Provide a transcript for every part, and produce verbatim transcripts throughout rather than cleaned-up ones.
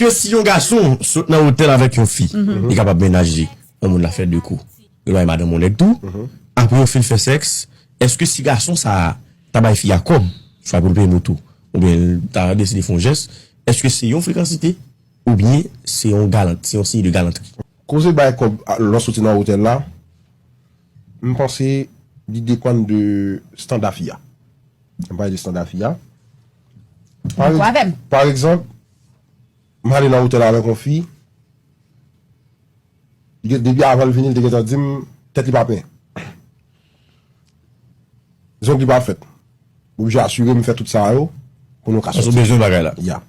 Èske si yon gason sot nan otèl avèk yon fi, li kapab menaje yon moun la fè de kou? Yo bay madanm yon nèg tou. Apre yo fin fè sèks, èske si gason sa a ta bay fi a kòb, swa pou l peye moto, oubyen l ta deside fè yon jès, èske se yon frekansite, oubyen se yon galant, se yon siy de galantri? Koze bay kòb a, lè w soti nan otèl la, m panse li depann de standa fi a. M pale de standa fi a. Pa egz-, pa egzanp, m ale nan otèl avèk yon fi, li gen, depi avan l vini, li te gentan di m tèt li pa pen. Zong li pa fèt. M oblije asire m fè tout sa yo pou nou ka soti. Paske w bezwen bagay la. Ya.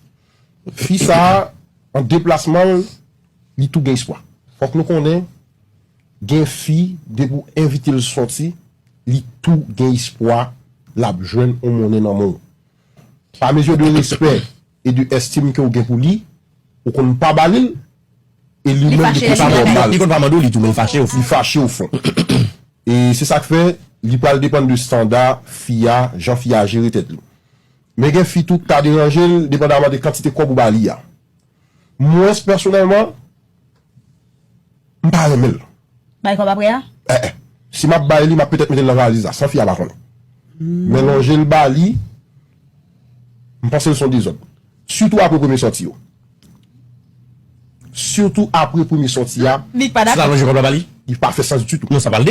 Fi sa a, an deplasman l, li tou gen espwa. Fòk nou konnen, gen fi, depi w envite l soti, li tou gen espwa l ap jwenn yon monnen nan men w. Pa mezi de respè e de èstim ke w gen pou li, ou konn pa ba li l, e li menm li konn pa ba w mal. Li konn pa mande w li tou, men l fache o fon. Li fache o fon. E se sa k fè, li pral depann de standa fi a, jan fi a jere tèt li. Men gen fi tou k ka deranje l, depandaman de kantite kòb ou ba li a. Mwen, pèsonèlman, m pa renmen l. Bay kòb apre a? Eh, eh. Si m ap bay li, m ap petèt mete l nan valiz la, san fi a pa konnen. Men lonje l ba li, m panse l se yon dezòd. Sitou apre premye sòti yo. Sitou apre premye sòti a. Li pa dakò. Si l ap lonje kòb la ba li? Li pa fè sans ditou. Non, sa pral